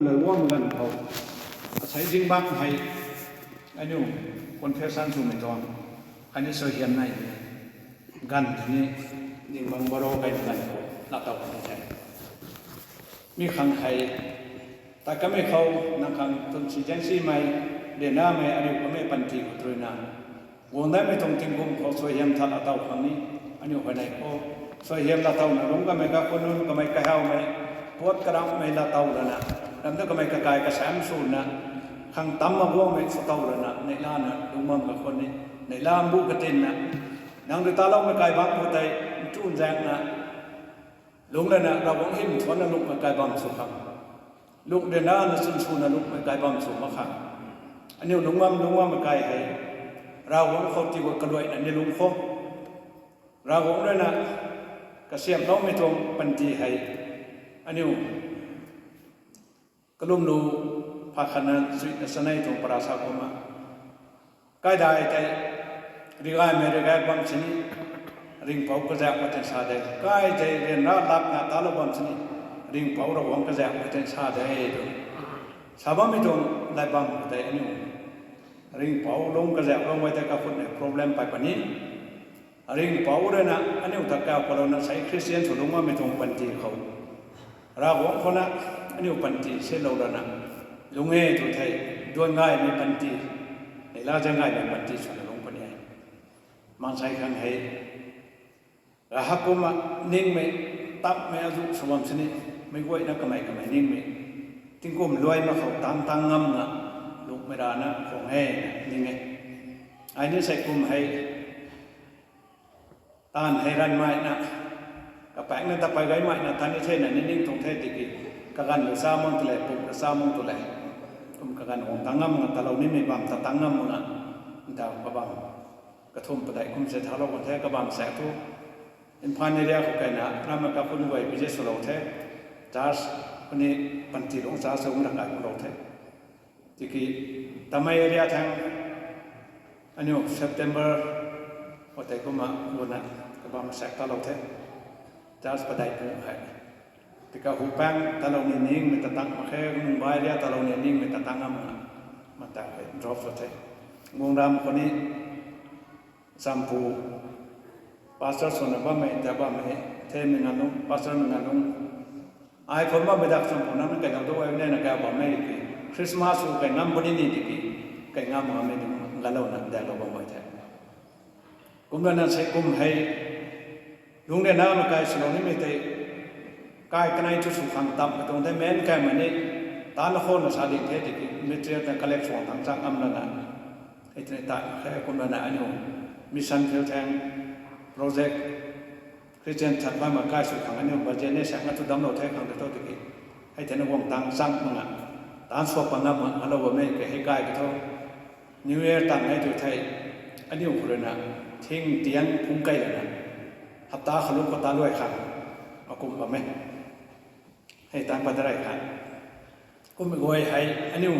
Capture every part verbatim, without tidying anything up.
Ravguangc ganv khou asei zingbangc hei aniu confession swmei tuang, khatni suaihiam nai ganv tei ni zingbangc baro kaina ganv khou laatow kan the. Mi khang hei, ta kamei khou nang khang tun si zaeng simei, ryanramei aniu kamei panty khou ruina guang daimei tuang tingkum khou suaihiam tha laatow khang ni, aniu huayney khou suaihiam laatowna lungc kamei kakhun nunc kamei kahawmei, puat karamhmei laatow lana, ram ta kamei kakai kasam swna, khang tam ma guangmei swtow lana neihlana lungc bam kakhun ni, neihla mbu katinna, nang rui taloumei kai bangc khou tei nchun zaengna lungc lana Ravguangc hym thuanna lungcmei kai bam sw khang, lungc ryanrana chwn swna lungcmei kai bam sw mak khang, aniu lungc bam lungc bammei kai hei Ravguangc khou tii kaluaina ni lungc khou, Ravguangc ruina kasiamhloumei tuang panty hei aniu kalumlu pha khatna chuina chanei tuang para sa kumna, kaidai tei rigaymei rigay bam sini ringhpouc kazauh ka tei sa de, kai tei ryanra lakna talou bam sini ringhpouc Ravguangc kazauh ka tei sa de tw sa bammei tuang dai bam khou tei aniu ringhpouc lungc kazauhloumei tei kakhunmei problem pay puni. Ringhpouc ruina aniu ta kauc kalouna sei Christian sw lungc bammei tuang panty khou Ravguangc khou na aniu panty silou lana lungc e tw thei, duan gaymei panty, neihla zaeng gaymei panty swna lungc puni e. Maansei khang hei raha kumna ningmei, tapmei azuh sw bam sini, meic guayna kamei kamei ningmei tingkum luai mak khou tang tang ngam nga lungcmei rana khang e na ning e. Ai ni sei kum hei taanv hei ranmeina, kapaengna ta pay gaymei na tan ni thena ni ning tuang the tiki, kaganv rui cha mak tu le, pum rui cha mak tu le, kum kaganv guang tang ngam nga talou nimei bam ta tang ngam nga, ntaw kabam kathumh padeih kum se thalou kan the, kabam saek thu Imphal area khou kaina ramna kakhun guay visit swlou the, church kuni panty lungc church sw na kai kulou the. Tiki Tamei area thang aniu September khou tei kumna guna kabam saek talou the, church padeih pu hei. Tika Hupang talou ni ningmei ta tang mak khe, Mumbai area talou ni ningmei ta tang ngam nga, mata hei drop sw the. Gungram khou ni champu pastor swna bammei ta bammei themei nganlung, pastormei nganlung, ai khou bammei dak champu nana kailou tu ai nena ka bammei ki, Christmas khou kai ngam puni ni tiki, kai ngam ngammei tu galouna daklou bammei the. Kumna na sei kum hei lungc ryanramei kai swlou nimei tei, kai kanei thu sw khang tam ka tuang the, men kaimei ni tanna khou na sa ding the tiki material ta collect sw tang chang ngam lana, hei tei ta khe kumna na aniu mission field thang project Christian chat bammei kai sw khang aniu budget ni saekna thu damclou the khang ta thu tiki, hei thena guang tang chang mak nga, taanv suak pa ngam nga alou bammei ke hei kai ka thu, New Year tang e tu thei, aniu khou ruina thing tiang phungc kei lana, hapta khalu khou ta luai khang akum bam e. Hei taanc pat da rey kha, kummei guay hei aniu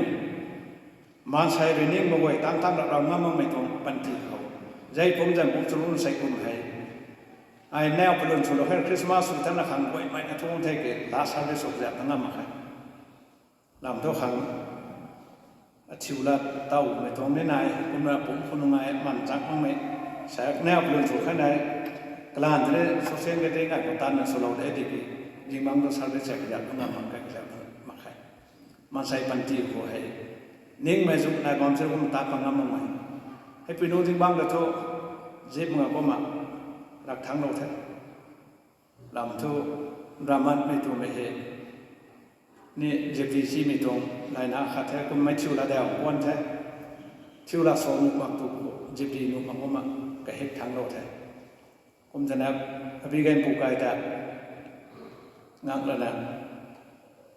maansei rui ning mak guay tang tang rap rau ngam makmei tuang panty khou, zei pum zan pum chulun sei kum hei, ai nau kalun swlou khe, Christmas sw tana khang guaymei na thung the ke last service sw zat na ngam mak khe. Lam thu khang athiu la tawmei tuang ni nai, kumna pum khou nungai man chang makmei, saek nau kalun sw khe nai, kalan tei social gathering ai khou tanna swlou de tiki, zingbangc tu service zat kazat khou ngam mak khe, kazat mak khe. Maansei panty khou hei ningmei zuk nai bam se kum ta pa ngam makmei, hei pui nunc zingbangc ta thu zip nga kumna rak thanglou the. Lam thu ramatmei twmei hei ni zip di simei tuang layna khat the, kummei thiu la dau kuan the, thiu la sa nuh mak tu, zip di nuh mak kumna kahek thanglou the. Kum tana, abi ganv pu kai ta ngak lana,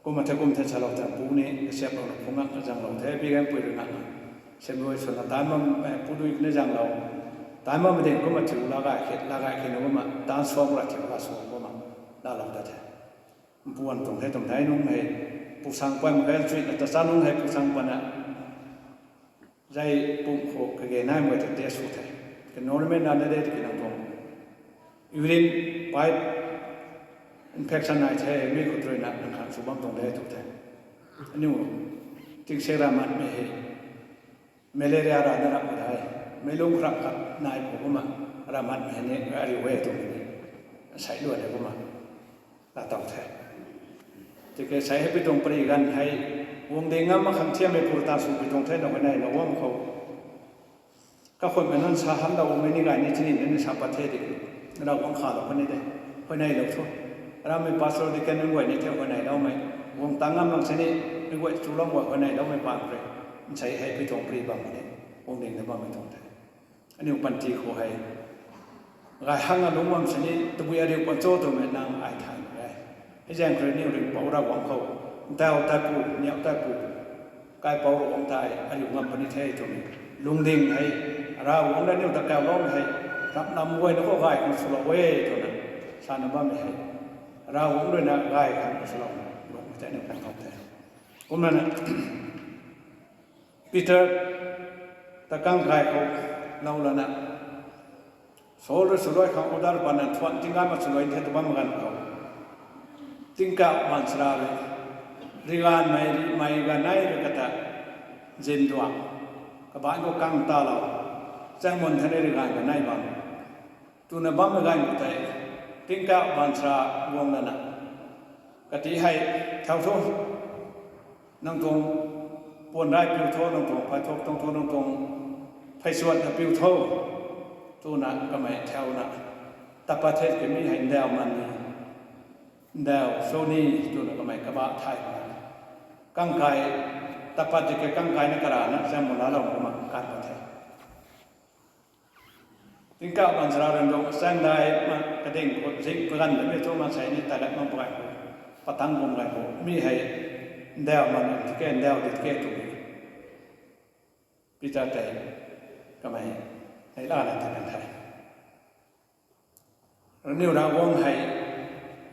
kumna the kum the salou ta pu ni kasiamhlouna phungc ngakna zanglou the, abi ganv pui rui ngakna, siamruai swna taanc bam, pu dui ni zanglou, taanc bammei ding kumna thiu la gay khe, la gay khe na kumna taanc suak ra thiu la suak kumna laalou ta the. Mpuan tuang the twmei nunc hei, pusang puan mak ge, chuina ta cha nunc hei pusang puanna, zei pum khou kage naimei ta test sw the. Kanow rimei na de de tiki nang tuang urine pipe infection nai the, mi khou ruina nang khang sw bam tuang de tw the. Aniu tingsaek ramatmei hei malaria rana rap mak the. Meic lung khrap khat nai pu kumna ramatmei hei ni ariu e twmei ni sei luan e kumna laa tow the. Tiki sei hei pi tuang pary ganv hei guang ding ngam mak khang thiammei pur ta sw pi tuang the na huayneylou guang khou. Kakhunmei nunc sa hanloumei ni gay ni chini nunc ni sa pat the di. Ravguangc khalou puni de. Huayneylou thu. Ramei pastor deacon nunc guay ni the huayneyloumei. Guang tang ngam lang sini, mei guay chulou guay huayneyloumei paan rui, nsei hei pi tuang pary bam ni guang ding na bammei tuang the. Aniu panty khou hei gay hangna lungc bam sini, tabui ariu pan cho twmei nang ai thay mak e. Hei zaeng khou rui aniu ringhpouc Ravguangc khou, ntau tatpu, niau tatpu, kaipouc Ravguangc tei ariu ngam puni the twmei lungding hei, Ravguangc rui aniu ta kauloumei hei, ramnam guayna khou gay khang swlou e twna sana bammei hei, Ravguangc ruina gay khang swlou, lungmei tei aniu kan khou the. Kumna na, Peter ta kang gay khou lou lana, Saul rui swluai khang order patna thuan tingganv ma swluai the tw bam ganv khou, tingkauh maansara rui, riganvmei, mei ganv nai rui kata, zin duak, kabaanc khou kang talou, chaengmun thei ni riganv kanei bam twna bammei ganv khou tei, tingkauh maansara guang lana, kati hei, thau thu, nang tuang puan rai piu tho, nang tuang phay thuak tuang tho, nang tuang pheysuan ta piu tho, twna kamei thauna, tat pat the. Kami hei ndau man ni, ndau sw ni, twna kamei kabah thay, kang kai, tat pat tiki kang kaina karana chaengmun laalou kumna kan pat the. Tingkauh maansara rui dungc chaengdai ma kading khou zing paganv bammei thu maansei ni tagat mak pagay khou, patang bum gay khou mi hei ndau man tike, ndau di tike twmei Peter tei kamei hei lana ta kan the. Aniu Ravguangc hei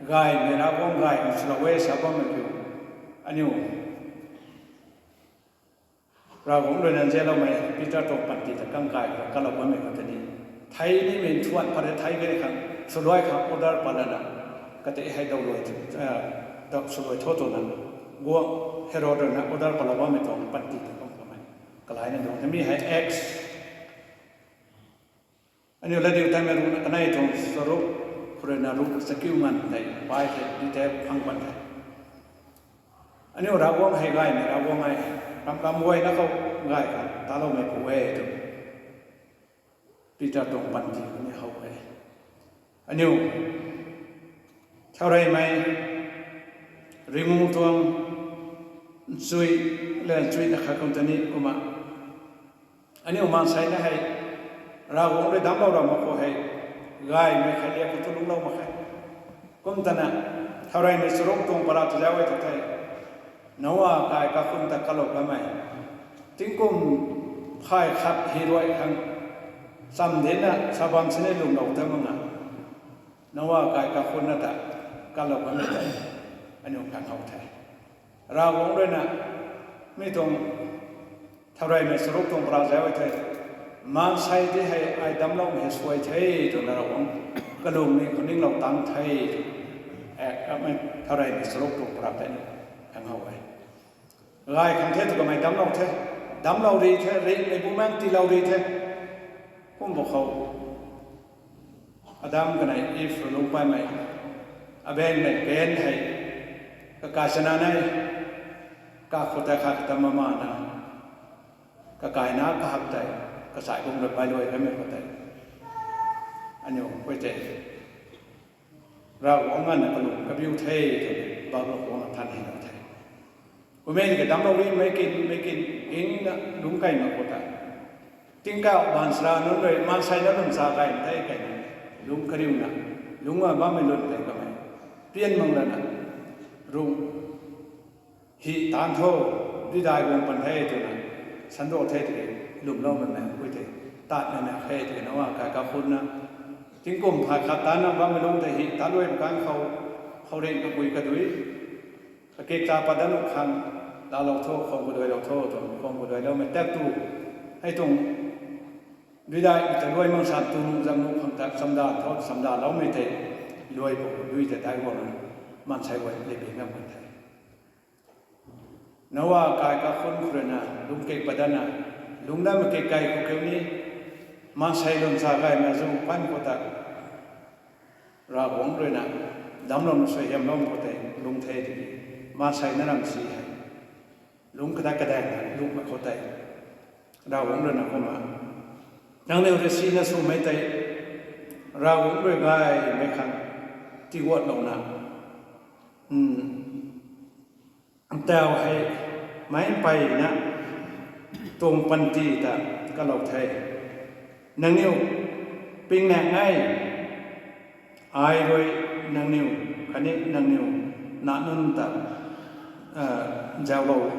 gaymei Ravguangc gay khang swlou e sa bammei kiu, aniu Ravguangc ruina nzianloumei Peter tuang panty ta kang kai khou kalou bammei khou tei ni, thei nimei nthuan phat rui thei kani khang swluai khang order pat lana, kati hei dawluai, dap swluai tho twna, guang Herod ruina order patlou bammei tuang panty ta kum kamei kalaina dungc the. Mi hei Acts, aniu Latdiutatmei ruhna kanei tuang charuk khou ruina ruh chakiu nganv tei pai the, detail phang pan the. Aniu Ravguangc hei gaymei Ravguangc e, ramh ram guayna khou gay khang taloumei pu e tw Peter tuang panty khou ni how e. Aniu thaureymei ringu tuang nchui, le nchui na khat kum ta ni kumna, aniu maansei na hei Ravguangc rui damclou ra mak khou hei, gaymei khat liak khou thu lungclou mak khe. Kum tana, thaureymei charuk tuang para ta zauc e tw the, Noa kai kakhun ta kalou kamei, tingkum phay khat hi ruai khang, cham dena sa bam sini lwmlou ta mak na, Noa kai kakhun na ta kalou kamei tei aniu khang how the. Ravguangc ruina mi tuang thaureymei charuk tuang para zauc e the, maansei ti hei ai damcloumei hei suai the twna Ravguangc kalung ni khou ninglou tang the tw, e, kamei thaureymei charuk tuang para tei ni khang how e. Gay khang the tw kamei damclou the, damclou ri the, ringhmei bumaengc tiilou ri the. Kum bo khou, Adam kanei Eve rui lungc paymei, abenmei Kain hei, kakai chana nei, kakhou tei khat kata mamana, kakaina kahak tei, kachai bung rui pailuai kamei khou tei, aniu pui tei Ravguangc nganvna kalung kabiu the twna Bible khou na than hei lou the. Kumei ni kadamclou ri meic kin, meic kin, ingna lungc key mak khou ta, tingkauh maansara nunc rui maansei na lwm cha key the keyna, lungc kariuna, lungc a bammei lun tei kamei pian mang lana, ruh hi taanc tho, duidai guang pan the twna, sando the tiki, lwmloumei maekpui tei, tatmei maek the tiki, Noa kai kakhun na, tingkum phay khat taanna bammei lungc tei hi taanc luai mak ganv khou, khouringh kapui kadui, kakik ta pat dat nuh khang, laalou tho, khang kaduailou tho twna, khang kaduailoumei tak tu, hei tuang duidai ta luai mang san tu nuh zam nuh khang ta chamdan tho, chamdanloumei tei luai pu dui tei dai guangna, maansei guay lebi ngam kan the. Noa kai kakhun khou ruina lungc kek pat dana, lungc datmei kek kai khou keu ni, maansei lun sa gaymei zu pan khou ta, Ravguangc ruina damclouna suaihiamlou khou tei lungc the tiki, maansei na ram si hei lungc kadat kadaeng lungcmei khou tei, Ravguangc ruina kumna, nangniw rui sina swmei tei Ravguangc rui gaymei khang tiguatlouna, tau hei meic mpeyna tuang panty ta kalou the. Nangniw pingnaeng e, ai rui nangniw khatni nangniw nac nunc ta zauclou,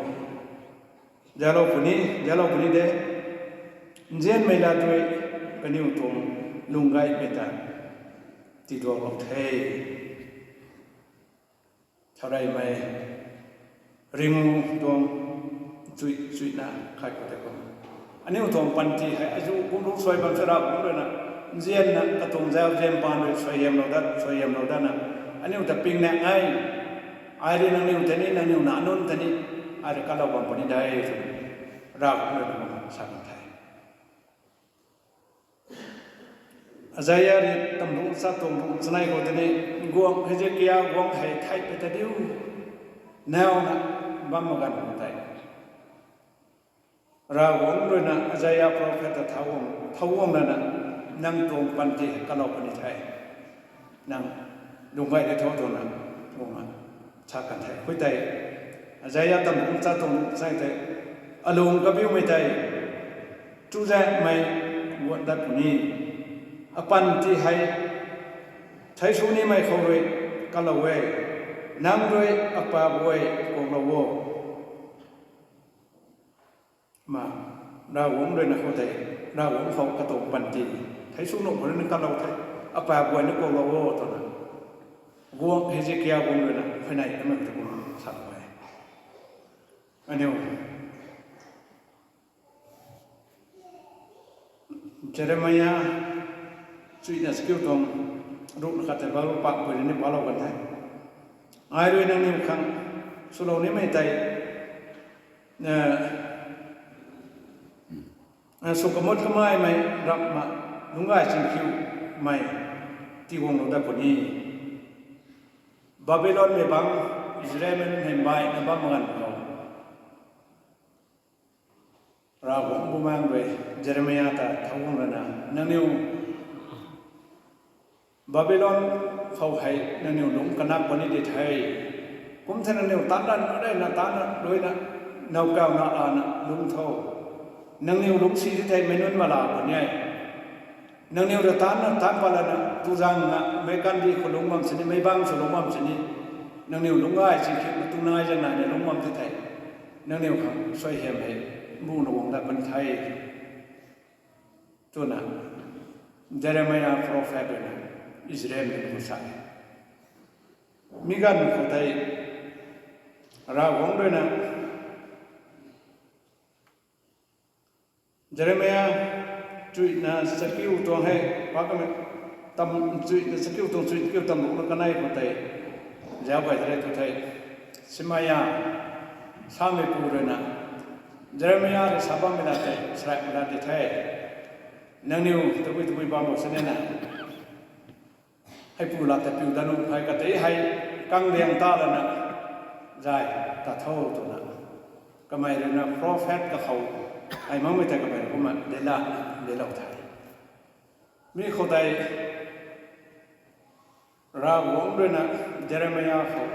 zauclou puni, zauclou puni de, nzianmei lat rui kaniw tuang lung gaymei ta tiduaklou the. Thaureymei ringu tuang chuy chuina khat khou tei kum, aniu tuang panty hei azuh kum ruc suai bam sara kum ruina, nzianna katuang zauzian paan rui suaihiamlou dat, suaihiamlou datna, aniu ta pingnaeng e, ai rui nangniw tei ni, nangniw nac nunc tei ni, ai rui kalou bam puni de, twna Ravguangc ruina kumna sa kan the. Isaia rui tamruc cha tuang ruc chanei khou tei ni, guangc Hezekia guangc hei thei pei ta diu, nauna bam maganv khou tei, Ravguangc ruina Isaia prophet ta thau guang, thau guang lana, nang tuang panty hei kalou puni the, nang lung gay de tho, twna guangna sa kan the. Khoutei Isaia tamruc cha tuang ruc chanei tei, alung kabiumei tei chuzaenghmei guan dat puni, apanty hei thei sw nimei khou rui kalou e, nang rui apa guay kuaklou o. Ma, Ravguangc ruina khoutei, Ravguangc khou katuang panty thei sw nuh khou ruina kalou the, apa guayna kuaklou o, twna guangc Hezekia guangc ruina huayney tamei ta kum sa e. Aniu Jeremia chuina chakiu tuang ruc na khat tei Bible pakpui rui ni palou kan the. Ai rui nangniw khang swlou nimei tei sw kamut kamaimei ramhna lungc gay chingkhiumei tiguanglou dat puni, Babylonmei bangc Israelmei nunc hei mbaina bam maganv khou, Ravguangc Bumaengh rui Jeremia ta thau guang lana, nangniw Babylon khou hei nangniw lungc kanak puni di the. Kum the, nangniw taanc ran reyna taanc ruina, nowkaw na lana lungc tho. Nangniw lungc si di thei meic nunc mala puni e. Nangniw ta taanc na taanc pat lana tuzangna meic kandih khou lungc bam sini, meic bangc sw lungc bam sini, nangniw lungc gay chingkhiumei tu nai zaeng naina lungc bam di thei, nangniw khang suaihiam hei mbuna guang dat puni the, twna Jeremia prophet ruina Israelmei nunc khou sa e. Mi ganv khou tei Ravguangc ruina Jeremia chuina chakiu tuang hei, pa kamei, tam chuina chakiu tuang chuina chakiu tamruc na kanei khou tei, zauc gay tei tu thei, Shemaiah, sameipu ruina, Jeremia rui sa bammei lat tei saraimei lat di the. Nangniw tabui tabui bam bou sinina, heipu lat ta piu dat nu, hei katei hei kang liang ta lana zay ta tho, twna kamei ruina prophet kakhou ai makmei tei kamei rui kumna dela, delou the. Mi khou tei Ravguangc ruina Jeremia khou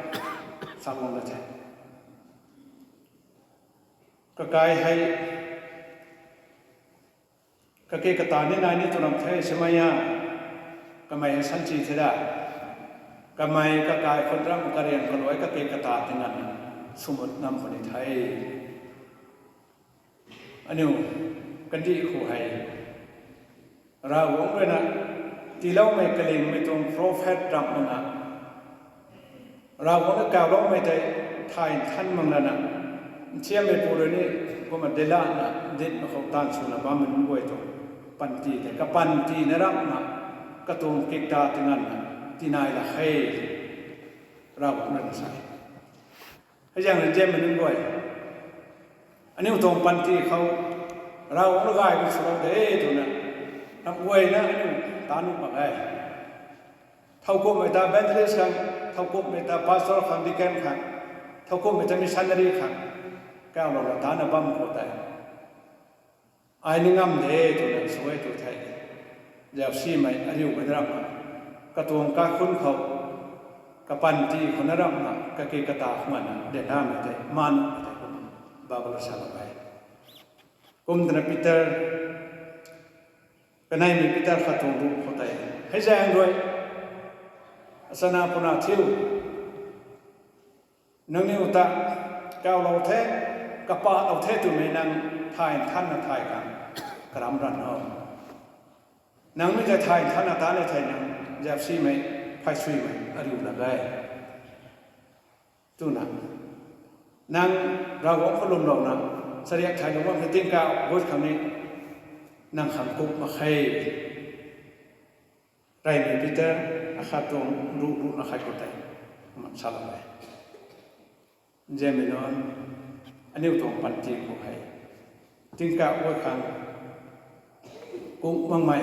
sa guang da the. Kakai hei kake kata ni nai ni tw ram the, Shemaiah, kamei hei sanchi the da. Kamei kakai khut ram kariang kaluai kake kata tingana swmut ngam puni the. Aniu kandih khou hei Ravguangc ruina tiiloumei kalingmei tuang prophet ramh makna, Ravguangc na kawloumei tei thay nthan mak lana, nthiammeipu rui ni kumna delana dinhmei khou taanv swna bammei nunc guay tuang panty tei kapanty na ramhna, katuang kikta tingana tinai la he, Ravguangc ruina sa e. Hei zaeng rui nzianmei nunc guay, Aniu tuang panty khou Ravguangc rui gay khou swlou de twna, ramh guayna aniu ta nuh mak e. Thowkumhmei ta evangelist khang, thowkumhmei ta pastor khang, deacon khang, thowkumhmei ta missionary khang, kawlouna tana bam khou tei ai ni ngam de twna sw e tw thei, zausimei ariu mei na ramhna, katuang kaikhunc khou, kapanty khou na ramhna, kaki kata khou mana de namei tei, man tei kum Bible salou e. Kum twna Peter, kaneimei Peter khat tuang ruh khou tei, hei zaeng rui, achana puna thiu, nangniw ta kawlou the, kapahlou the twmei nang thay nthanna thay khang karam ran o. Nang mi tei thay nthanna ta ni thei nang zausimei, phaysuimei ariu la ge twna, nang Ravguangc khou lwmlouna, chariak thay lung bam the tingkauh gut khang ni nang khang kuk mak khe. Reymei Peter akhat tuang ruh ruhna khat khou tei kumna salou e. Nzianmei nunc, aniu tuang panty khou hei tingkauh gut khang kuk makmei,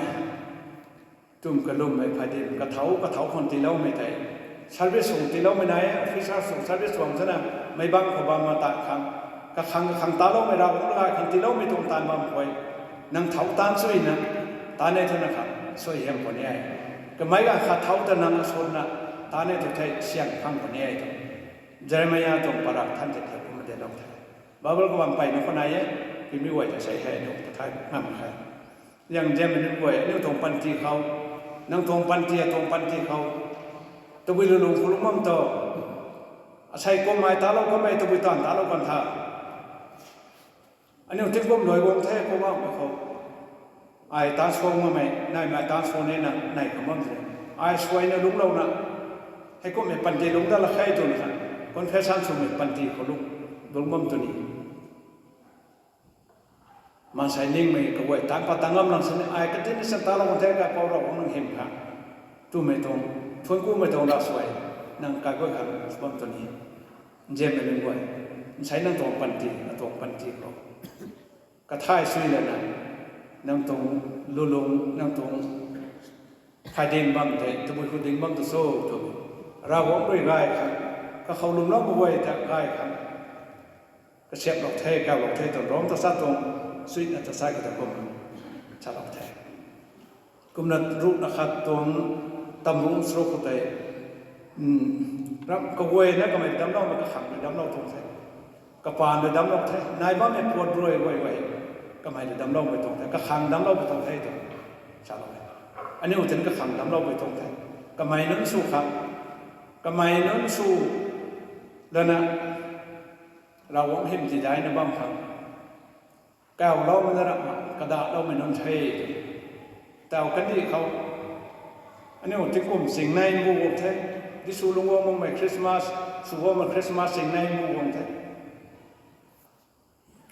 tum kalummei phay dim, kathau kathau khang tiiloumei tei, service khang tiiloumei nai e, officer khang service khang sana, meic bang khou bam ma ta khang, kakhang kakhang taloumei, Ravguangc rui gay khang tiiloumei tuang taanv bam khou, nang thau taanv suina, ta ni twna khang suaihiam puni e. Kamei ganv khat thau ta nang asunna, ta ni tw thei siang phang puni e tw. Jeremia tuang para than tei tei kumna delou the. Bible khou bam mpeyna khou nai e, kimi guay ta sei hei aniu ta thay ngam khe. Yang nzianmei nunc guay, aniu tuang panty khou, nang tuang panty, atuang panty khou, tabui lulung khou lung bam tu, asei kummei talou kummei tabui taanv talou kan tha. Aniu tingkum luai guang the, Poubauhmei khou ai taanv suang makmei, naimei taanv suang nina nei khang bam the. Ai suaina lungclouna, heikumhmei panty lungc dat la khe twna, confession swmei panty khou lung, lung bam tw ni. Maansei ningmei kaguay taanc pat tang ngam lang sini, ai katinna san talou kan the, Kaipouc Ravguangc nang hym kha twmei tuang, thuanc kumei tuang ravsuai, nang kaguay khang sw bam tw ni. Nzianmei nunc guay, nsei nang tuang panty, atuang panty khou kathay sui lana, nang tuang lulung, nang tuang phay ding bam tei, tabui khou ding bam tu cho tw, Ravguangc rui gay khang, kakhou lwmloumei guay ta gay khang kasiamhlou the, kawlou the tw Rom ta sa tuang, suina ta sa kata kum salou the. Kumna ruhna khat tuang tamrung sruk khou tei, ram kaguayna kamei damcloumei kakhang rui damclou tuang the. Kapaanv rui damclou the. Nai bammei puat rui guay guay kamei rui damcloumei tuang the. Kakhang damcloumei tuang the tw salou e. Aniu tin kakhang damcloumei tuang the. Kamei nunc sw khang, kamei nunc sw lana Ravguangc hym tidaina bam khang kawloumei na ramh, kadahloumei nunc the. Tau kandih khou aniu tingkum singnei mbu guang the. Jisu lungc guang makmei Christmas, sw guangmei Christmas singnei mbu guang the.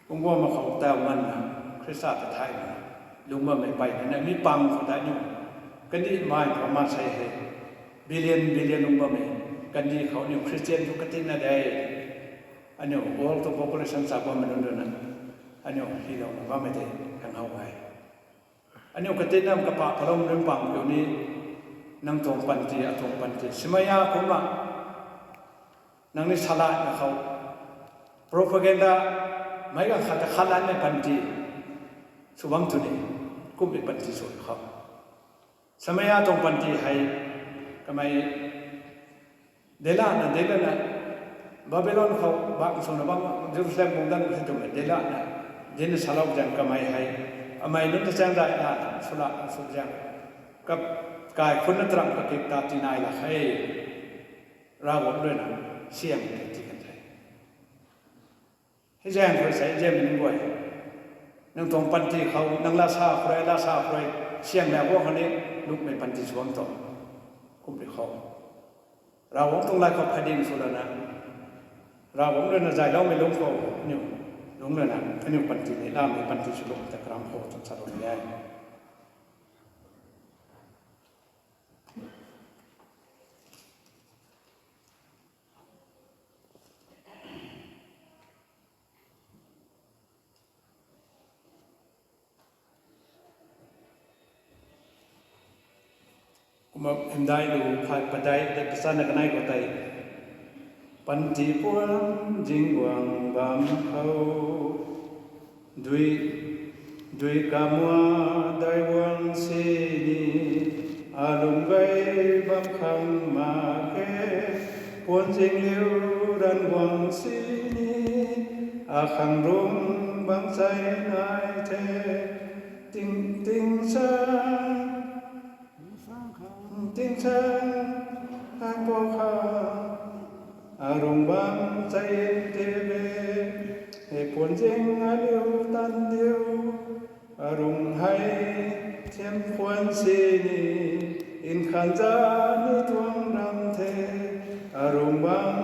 Lungc guang mak khou tau nganvna Khrista ta thay lungc bammei mpeyna mi pang khou tei aniu kandih mai khou maansei hei billion billion lungc bammei, kandih khou aniu Christian tu katinna de. Aniu world tuang population cha bammei nunc ruina aniu hylouna bammei tei kan how e. Aniu katinna kapah palou nunc pang kiu ni, nang tuang panty, atuang panty simaya kumna nang ni salaina khou propaganda meic ganv khat ta khatlanmei panty sw bam tw ni, kummei panty sw khou. Samaya tuang panty hei kamei delana delana Babylon khou bak swna bam, Jerusalem bungdan the twmei delana dinna salou zaeng kamei hei, amei nunc ta chaeng daihna swlana sw zaeng, ka, kaikhunc na taramh kakip ta tinai lak khe. Ravguangc ruina siang tei ti kan the. Hei zaeng khou sei nzianmei nunc guay, nang tuang panty khou nang lasa khou rui, lasa khou rui siang na guang khou ni, lungmei panty sw bam tuang, kummei khou Ravguangc tuang lay khou phay ding sw lana, Ravguangc ruina zayloumei lungc khou aniu lungc lana aniu panty ni lamei panty sw lungc ta karam khou tan salou ni e. Hymdaih lu phay padeih de kachana kanei khou tei, panty puan zing guang bam khou, dui, dui kamua dai guang sini, alung gay bam khang mak khe, puan zing liu ran guang sini, akhang rung bang chai nai the, ting, ting sa, ting sa, tan pau kha, arung bang chai te be, hei puan zing aliu tan diu, arung hei, thiam puan sini, nkhan za ni tuang ram the, arung bang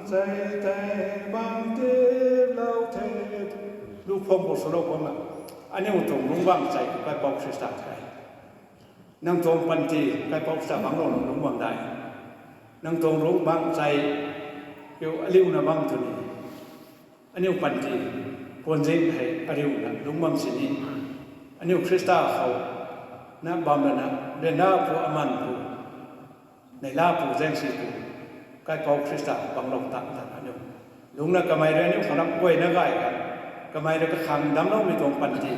chai tei bang te lou the. Lu pham khou swlou khang na, aniu tuang lungc bang chai khou Kaipouc Khrista the. Nang tuang panty Kaipouc Khrista bangclou nang lungc bam dai. Nang tuang lungc bang chai kiu aliuna bam tu ni. Aniu panty puan zing hei ariuna lungc bam sini, aniu Khrista khou na bam lana, ryanra pu aman pu, neihla pu zaengsi pu, Kaipouc Khrista bangclou tan tan aniu lungna kamei rui aniu khang rap guayna gay kan, kamei rui kakhang damcloumei tuang panty,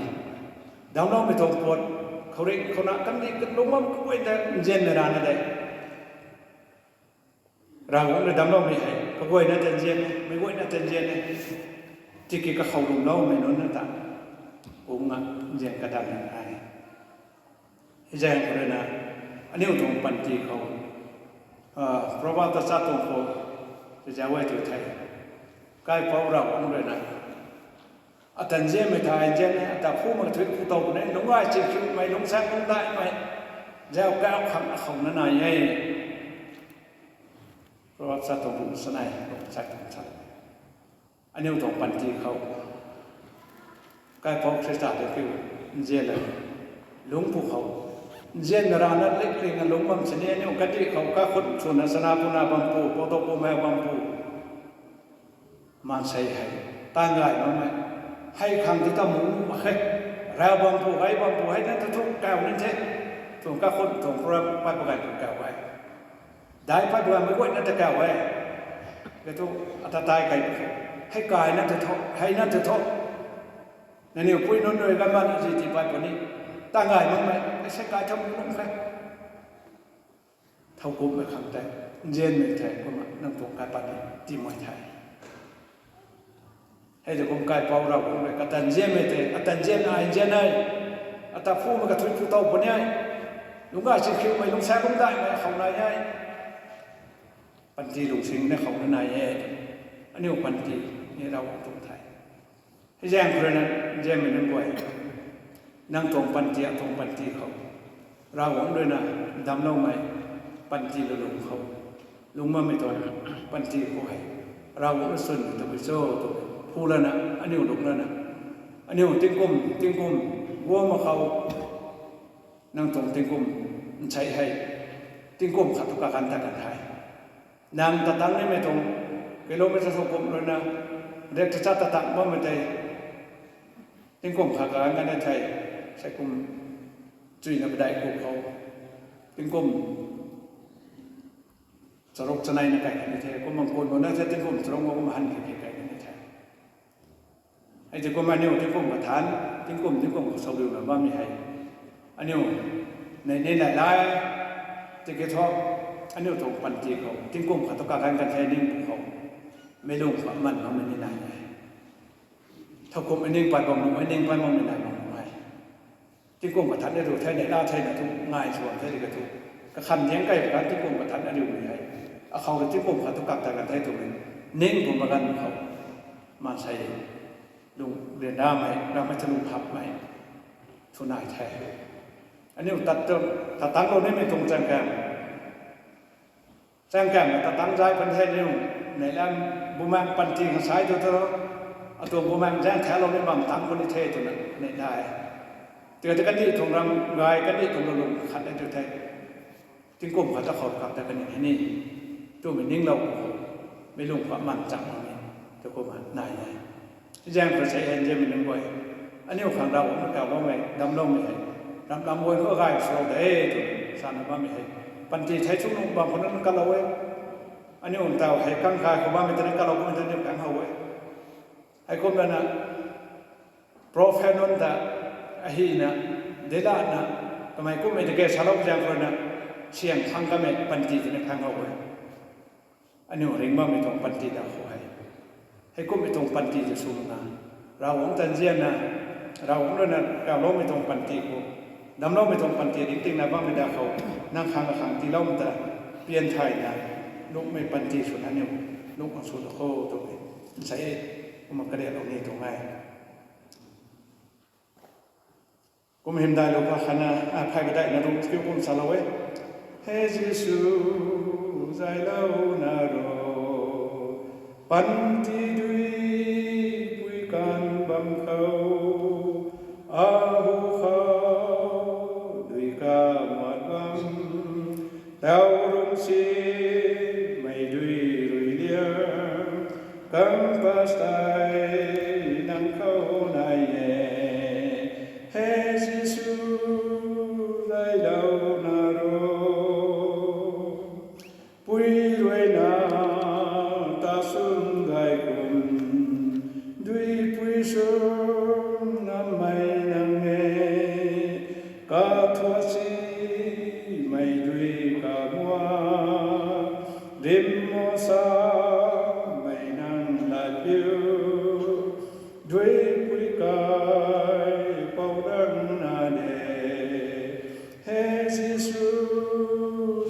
damcloumei tuang puat, khouringh khouna kandih kalung bam kaguay ta nzianmei rana de. Ravguangc rui damcloumei hei kaguayna ta nzian e, meic guayna ta nzian e. Tiki kakhou lwmloumei nunc na ta kungna nzian kadan na e. Hei zaeng khou rui na, aniu tuang panty khou, Proverb ta cha tuang khou, tizau e tu the. Kaipouc Ravguangc rui na, ata nzianmei ta nzian e, ata phu mak thui phu tow puni, lungc gay chingkhiumei, lungcsaeng lungcdaihmei, zau kau khang akhou na nai e. Proverb cha tuang bung sanei, lungcsaeng lungcsaeng. Aniu tuang panty khou Kaipouc Khrista ta kiu nzian la, lungc pu khou, nzianmei rana likringna lungc bam sini, aniu kandih khou kakhun swna chana puna bam pu, pou tow pumei bam pu, maansei hei, taanv gay makmei, hei khang tu ta mu mak khe, rau bam pu, gay bam pu, hei na tu thu kau ni the, tuang kakhun tuang pura pat pagay pu kau e. Dai pat pagay meic guayna ta kau e. Kei thu, ata tai kai, hei kaina tu tho, hei na tu tho. Nangniw pui nunc rui ganv man zi tii pat puni, taanv gay makmei, hei sei kai tham nunc khe. Thow kumhmei khang tei, nzianmei the, kumna nang tuang kaipat ni tii mai the. Hei tei kum Kaipouc Ravguangc rui kata nzianmei tei, ata nzian ai nzian e, ata phumei kathui phu tow puni e, lungc gay chingkhiumei, lungcsaeng lungcdaihmei khou nai e. Panty lungsingna khou na nai e. Aniu panty ni Ravguangc tuang the. Hei zaeng khou rui na, nzianmei nunc guay, nang tuang panty, atuang panty khou, Ravguangc rui na damcloumei panty lulung khou, lungc bammei tuang panty khou hei, Ravguangc rui swn tabui cho twmei phu lana, aniu lungc lana, aniu tingkum, tingkum guang mak khou, nang tuang tingkum nsei hei, tingkum khat tu kaganv ta kan the. Nang ta tang nimei tuang kilometer thow kum rui na, riak tachat ta tang bammei tei, tingkum khat kaganv kan the, sei kum, chuina padeih kum khou, tingkum charuk chanei na kai kan the, kum bang kun bang na the, tingkum charuk bang kum han khe khe kai kan the. Hei tei kum aniu tingkum kathanc, tingkum, tingkum khou sawriuna bammei hei, aniu nei nei lai lai, tiki thu, aniu tuang panty khou tingkum khat tu kaganv kan the ning pu khou, meic lung khou aman makmei ni nai e. Thow kumhmei ning pat bam nuh, mei ning pat makmei nai bam nuh e. Tingkum kathanc ariu thei, neihla theina thu ngai sw bam the ri ka thu, kakhanh diang kai kan tingkum kathanc ariumei hei, akhou rui tingkum khat tu kak ta kan the twmei ning pu maganv khou, maansei lung ryanramei, ramei thalung phapmei thu nai the. Aniu tat tu, tat tanglou nimei tuang chaeng kan, chaeng kan tat tang zay pan the niu, neihla, bumaengc panty khang sai tu thu, atuang bumaengc zaeng thalou ni bam tang puni the twna neih nai. Tiki ta kandih tuang ram gay, kandih tuang lulung khat e tu the. Tingkum khat ta khou kak ta kan hei ni, twmei ninglou khou, meic lung khou aman chang makmei tu kumna nai e. Zaeng khou sei hei nzianmei nunc guay, aniu khang Ravguangc na kau bammei, damcloumei hei, ram lam guay khou gay swlou de tw sana bammei hei, Panty thei sw nuh bam khou nunc kalou e. Aniu ntaw hei kang kai khou bammei tei ni kalou kummei tei aniu kang how e. Heikumna prophet nunc ta ahina, deilana, kamei kummei tei ke salou zaeng khou ruina, siang phang kamei panty tei ni phang how e. Aniu ringc bammei tuang panty da khou hei, heikummei tuang panty tei swna, Ravguangc tanzianna, Ravguangc ruina kawloumei tuang panty khou, damcloumei tuang panty ringtingna bammei da khou, nang khang akhang tiiloumei ta pian thayna, nuhmei panty swna aniu nuh khang sw ta kho twmei, nsei kumna kariaklou ni tuang e. Kum hymdaih lou kha khatna, a, phay padeihna ruh kiu kum salou e. He Jisu, zaylouna ro, panty dui pui kan bam khou, ahu khou dui kamat bam, tau rungsimei dui rui liang, campus tei nang khou nai e. He Jisu, zaylouna ro, pui ruina ta swn gay kum, dui pui swn ngammei nang e, kathuasimei dui kamua, rimmo samei nang lat piu, dui pui kai pou nang na de, he Jisu,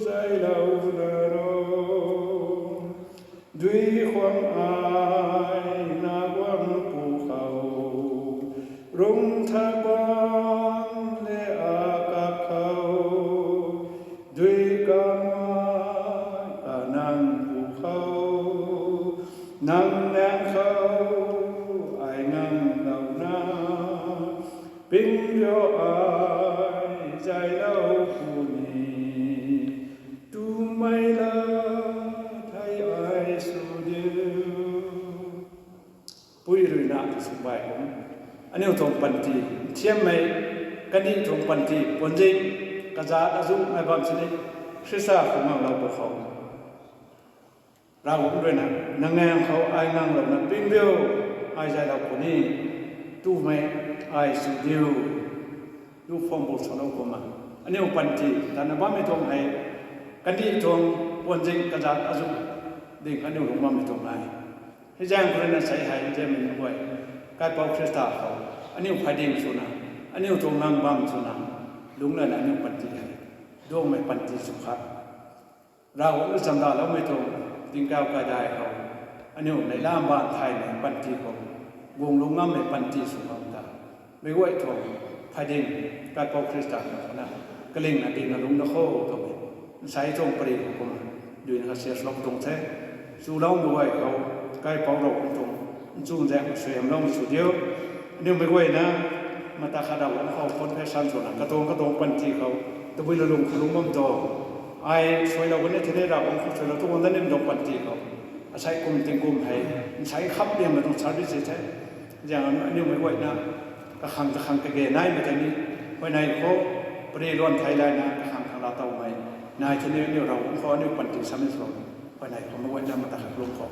zaylouna ro. Dui khwang ai na guang pu khou, rung tha guang le akak khou, dui kamai kanang pu khou, nang nang khou ai ngang louna, ping rio ai zaylou puni, tumei la thei ai sw diu. Pui ruina sw bai kum, aniu tuang panty, nthiammei, kandih tuang panty, puanzing, kazat azuh nai bam sini, Khrista khou nganglou pw khou, Ravguangc ruina, nang ngang khou ai nganglouna ping diu, ai zaylou puni, tumei ai sw diu, lu pham bu salou kumna, aniu panty tana bammei tuang hei, kandih tuang, puanzing, kazat azuh ding aniu lungc bammei tuang nai. Hei zaeng khou ruina sei hei, hei zaengmei nunc guay, kaipouc Khrista khou, aniu phay ding swna, aniu tuang ngang bam swna, lungc lana aniu panty hei, duangmei panty sw khat, Ravguangc rui chamdaloumei tuang tingkauh kaidai khou, aniu neihla mbaanv thaymei panty khou, guang lungc ngammei panty sw bam ta, meic guay tuang phay ding, kaipouc Khrista khou na, kalingna dingna lungc na kho twmei, nsei tuang pary khou kumna, duina kasiaslou tuang the. Chuloumei guay khou, kaipouc Ravguangc tuang nchun zaeng suaihiamloumei sw diu. Aniu meic guayna, mata khat Ravguangc khou confession swna, katuang katuang panty khou, tabui lulung khou lungc bam tuang, ai suailou bam ni thei ni Ravguangc khou suailou tuang da nim tuang panty khou, asei kum tingkum hei, nsei kham liammei tuang service the. Zaeng aniu meic guayna, kakhang kakhang kage naimei tei ni, huayney khou, pary luan thei layna kakhang khang laa towmei nai thei ni, aniu Ravguangc khou aniu panty submit swlou, huayney khou meic guayna mata khat lung khou